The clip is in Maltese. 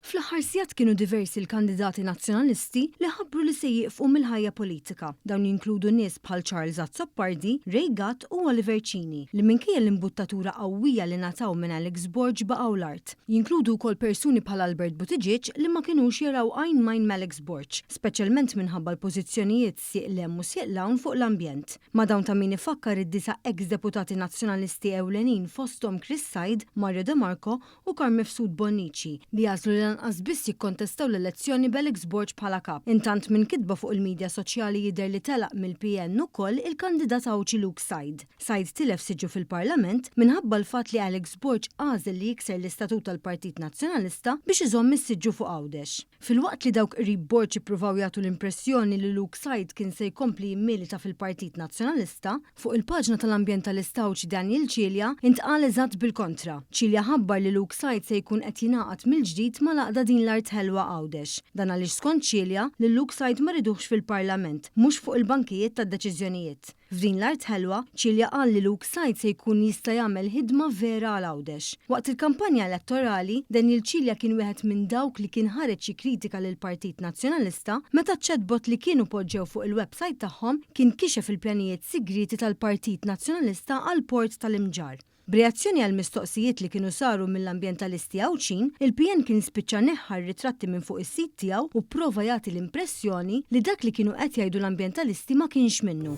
Fl-aħħar sigħat kienu diversi l-kandidati Nazzjonalisti li ħabbru li se jieqfu mill-ħajja politika. Dawn jinkludu nies bħal Charles Azzopardi, Ray Gatt u Oliver Cini, li minkejja l-imbuttatura qawwija li ngħataw minn Alex Borg baqgħu l-art. Jinkludu wkoll persuni bħal Albert Buttigieg li ma kinux jaraw għajn m'għajn m'Alex Borg, speċjalment minħabba l-pożizzjonijiet sieq 'l hemm u sieq 'l hawn fuq l-ambjent. Ma' dawn ta' min ifakkar id-disa' eks deputati Nazzjonalisti ewlenin fosthom Chris Said, Mario De Marco u Carm Mifsud Bonnici, li għażlu li lanqas biss jikkontestaw l-elezzjoni b'Alex Borg bħala kap. Intant minn kitba fuq il-midja soċjali jidher li telaq mill-PN ukoll il-kandidat Għawdxi Luke Said. Said tilef siġġu fil-Parlament minħabba l-fatt li Alex Borg għażel li jikser l-istatut tal-Partit Nazzjonalista biex iżomm is-siġġu fuq Għawdex. Filwaqt li dawk qrib Borg ippruvaw jagħtu l-impressjoni li Luke Said kien se jkompli jimmilita fil-Partit Nazzjonalista, fuq il-paġna tal-ambjentalista Għawdxi Daniel Cilia intqal eżatt bil-kontra. Cilia ħabbar li Luke Said se jkun qed jingħaqad mill-ġdid mal-għaqda Din l-Art Ħelwa Għawdex. Dan għaliex skont Cilia, lil Luke Said ma riduhx fil-Parlament, mhux fuq il-bankijiet tad-deċiżjonijiet. F'din l-art ħelwa, Cilia qal li Luke Said se jkun jista' jagħmel ħidma vera għal Għawdex. Waqt il-kampanja elettorali, Daniel Cilia kien wieħed minn dawk li kien ħareġ jikkritika lill-Partit Nazzjonalista meta ċ-chatbot li kienu poġġew fuq il-websajt tagħhom kien kixef il-pjanijiet sigrieti tal-Partit Nazzjonalista għall-Port tal-Imġarr. B'reazzjoni għal mistoqsijiet li kienu saru mill-ambjentalisti Għawdxin, il-PN kien spiċċa neħħa r-ritratti minn fuq is-sit tiegħu u pprova jagħti l-impressjoni li dak li kienu qed jgħidu l-ambjentalisti ma kienx minnu.